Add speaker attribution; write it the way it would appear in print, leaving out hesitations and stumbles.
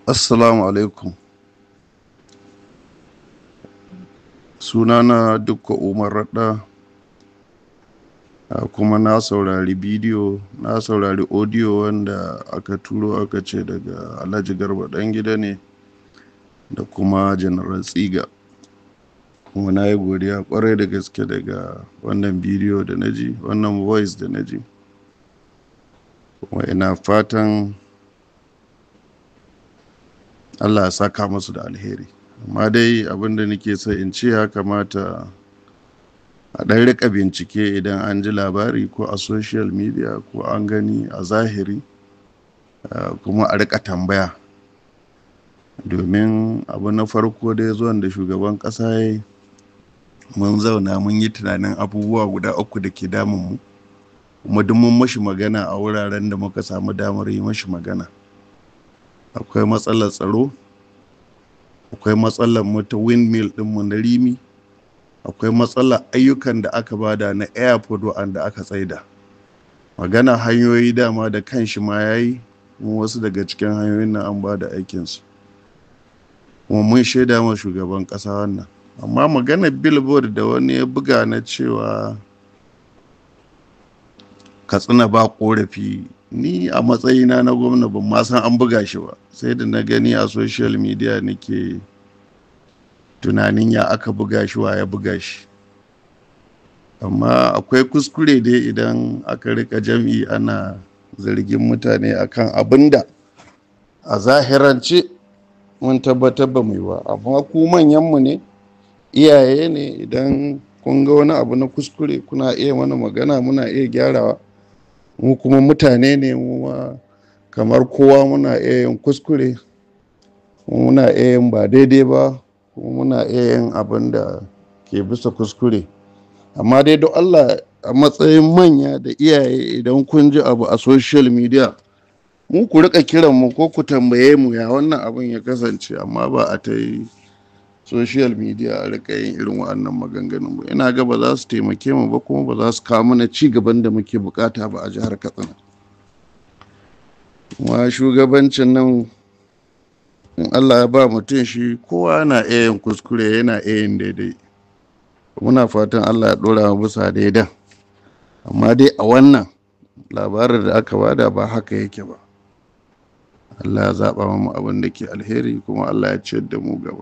Speaker 1: Assalamu alaikum. Sunana Dukko Umar Radda, kuma na saurari bidiyo, na saurari audio wanda aka turo aka ce daga Alhaji Garba Ɗangida ne da kuma General Tsiga. Kuma na yi godiya ƙwarai da gaske daga wannan bidiyo da na ji, wannan voice da na ji. Kuma ina fatan Allah ya saka musu da alheri. Amma dai abin da nake so in ce, ya kamata a ɗan riƙa bincike idan an ji labari ko a social media ko an gani a zahiri, kuma a riƙa tambaya. Domin abu na farko dai, zuwan da shugaban ƙasa ya yi, mun zauna mun yi tunanin abubuwa guda uku da ke damun mu, kuma duk mun mashi magana a wuraren da muka samu damar yi mashi magana. Akwai matsalar tsaro, akwai matsalar mu ta windmill ɗinmu na Rimi, akwai matsalar ayyukan da aka bada na airport wa'anda aka tsaida. Magana hanyoyi, dama da kanshi ma ya yi, mu wasu daga cikin hanyoyin nan an bada aikinsu, kuma mun shaida ma shugaban ƙasa wannan. Amma maganar billboard da wani ya buga na cewa Katsina ba ƙorafi, ni a matsayina na gwamna ban ma san an buga shi ba, sai da na gani a social media nake tunanin ya aka buga shi, wa ya buga shi. Amma akwai kuskure dai idan aka rika jam'i ana zargin mutane akan abin da a zahirance mun tabbatar ba mu yi ba. Amma ku manyanmu ne, iyaye ne, idan kun ga wani abu na kuskure kuna iya mana magana, muna iya gyarawa. Mu kuma mutane ne, mu ma kamar kowa muna iya yin kuskure, muna iya yin ba daidai ba, kuma muna iya yin abin da ke bisa kuskure. Amma dai don Allah, a matsayin manya da iyaye, idan kun ji abu a social media, mu ku rika kiran mu ko ku tambaye mu ya wannan abin ya kasance, amma ba a ta yi social media a rika yin irin wa'annan maganganun ba. Ina ga ba za su taimake mu ba, kuma ba za su kawo mana ci gaban da muke bukata ba a jihar Katsina. Kuma shugabancin nan, in Allah ya ba mutum shi, kowa na iya yin kuskure, yana iya yin daidai. Muna fatan Allah ya dora mu bisa daidan. Amma dai a wannan labarin da aka bada ba haka yake ba. Allah ya zaɓa mu abin da ke alheri, kuma Allah ya ciyar da mu gaba.